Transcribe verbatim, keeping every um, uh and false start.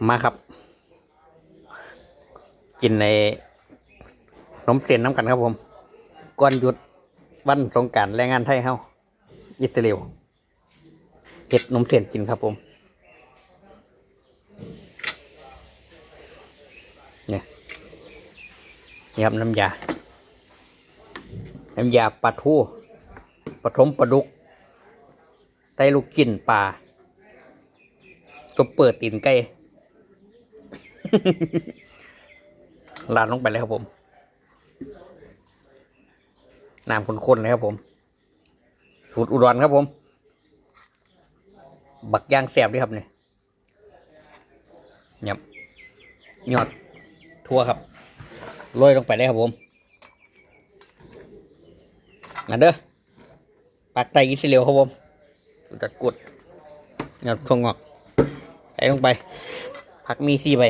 มาครับ กินในนมเส้นนำกันครับผม ก่อนหยุดวันสงกรานต์แรงงานไทยเฮา อิสราเอล เฮ็ดนมเส้นกินครับผม เนี่ย นี่ครับ น้ำยา น้ำยาปลาทู ผสมปลาดุก ใส่ลูกชิ้นปลา ซุปเปอร์ตีนไก่ ราดลงไปเลยครับผม น้ำข้นๆเลยครับผม สูตรอุดรครับผม บักอย่างแซ่บเลยครับนี่ เนี่ย ยอดถั่วครับ โรยลงไปเลยครับผม มาเด้อ ปากไตอิสราเอลครับผม สุดยอดกุด ยอดถั่วงอก ใส่ลงไป ผักมีสี่ใบ